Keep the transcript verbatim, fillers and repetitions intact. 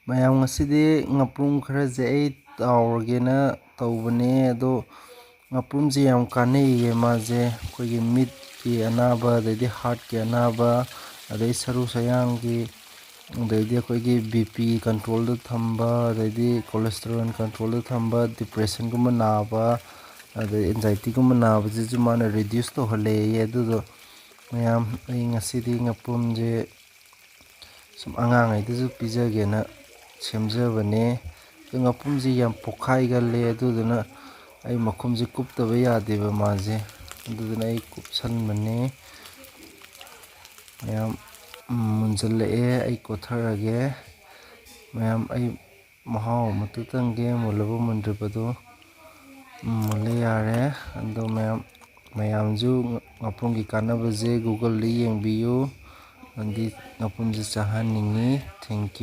ꯃꯌꯥꯝ, ꯉꯁꯤꯗꯤ ꯉꯥꯄ꯭ꯔꯨꯝ ꯈꯔꯁꯦ ꯑꯩ ꯇꯥꯎꯔꯒꯦꯅ ꯇꯧꯕꯅꯦ꯫ ꯑꯗꯣ ꯉꯥꯄ꯭ꯔꯨꯝꯁꯦ ꯌꯥꯝ ꯀꯥꯟꯅꯩꯌꯦ꯫ ꯃꯥꯁꯦ ꯑꯩꯈꯣꯏꯒꯤ ꯃꯤꯠꯀꯤ ꯑꯅꯥꯕ, ꯑꯗꯩꯗꯤ ꯍꯥꯔꯠꯀꯤ ꯑꯅꯥꯕ, ꯑꯗꯩ ꯁꯔꯨ ꯁꯌꯥꯡꯒꯤ, ꯑꯗꯩꯗꯤ ꯑꯩꯈꯣꯏꯒꯤ ꯕꯤ ꯄꯤ ꯀꯟꯇ꯭ꯔꯣꯜꯗ ꯊꯝꯕ, ꯑꯗꯩꯗꯤ ꯀꯣꯂꯦꯁꯇꯦꯔꯣꯜ ꯀꯟꯇ꯭ꯔꯣꯜꯗ ꯊꯝꯕ, ꯗꯤꯄ꯭ꯔꯦꯁꯟꯒꯨꯝꯕ ꯅꯥꯕ, ꯑꯗꯩ ꯑꯦꯟꯖꯥꯏꯇꯤꯒꯨꯝꯕ ꯅꯥꯕꯁꯤꯁꯨ ꯃꯥꯅ ꯔꯤꯗ꯭ꯌꯨꯁ ꯇꯧꯍꯜꯂꯦꯌꯦ꯫ ꯑꯗꯨꯗꯣ ꯃꯌꯥꯝ, ꯑꯩ ꯉꯁꯤꯗꯤ ꯉꯥꯄ꯭ꯔꯨꯝꯁꯦ ꯁꯨꯝ ꯑꯉꯥꯡꯉꯩꯗꯁꯨ ꯄꯤꯖꯒꯦꯅ ꯁꯦꯝꯖꯕꯅꯦ꯫ ꯑꯗꯣ ꯉꯥꯄ꯭ꯔꯨꯝꯁꯤ ꯌꯥꯝ ꯄꯣꯛꯈꯥꯏꯒꯜꯂꯦ, ꯑꯗꯨꯗꯨꯅ ꯑꯩ ꯃꯈꯨꯝꯁꯦ ꯀꯨꯞꯇꯕ ꯌꯥꯗꯦꯕ ꯃꯥꯁꯦ꯫ ꯑꯗꯨꯗꯨꯅ ꯑꯩ ꯀꯨꯞꯁꯟꯕꯅꯦ꯫ ꯃꯌꯥꯝ, ꯎꯝ, ꯃꯨꯟꯖꯜꯂꯛꯑꯦ꯫ ꯑꯩ ꯀꯣꯠꯊꯔꯒꯦ꯫ ꯃꯌꯥꯝ, ꯑꯩ ꯃꯍꯥꯎ ꯑꯃꯇ ꯇꯪꯒꯦ, ꯃꯨꯜꯂꯕ ꯃꯨꯟꯗ꯭ꯔꯤꯕꯗꯣ꯫ ꯎꯝ, ꯃꯨꯜꯂꯦ, ꯌꯥꯔꯦ꯫ ꯑꯗꯣ ꯃꯌꯥꯝ, ꯃꯌꯥꯝꯁꯨ ꯉꯥꯄ꯭ꯔꯨꯝꯒꯤ ꯀꯥꯟꯅꯕꯁꯦ Google-ꯗ ꯌꯦꯡꯕꯤꯌꯨ꯫ ꯑꯗꯤ ꯉꯥꯄ꯭ꯔꯨꯝꯁꯦ ꯆꯥꯍꯟꯅꯤꯡꯉꯤ꯫ Thank you꯫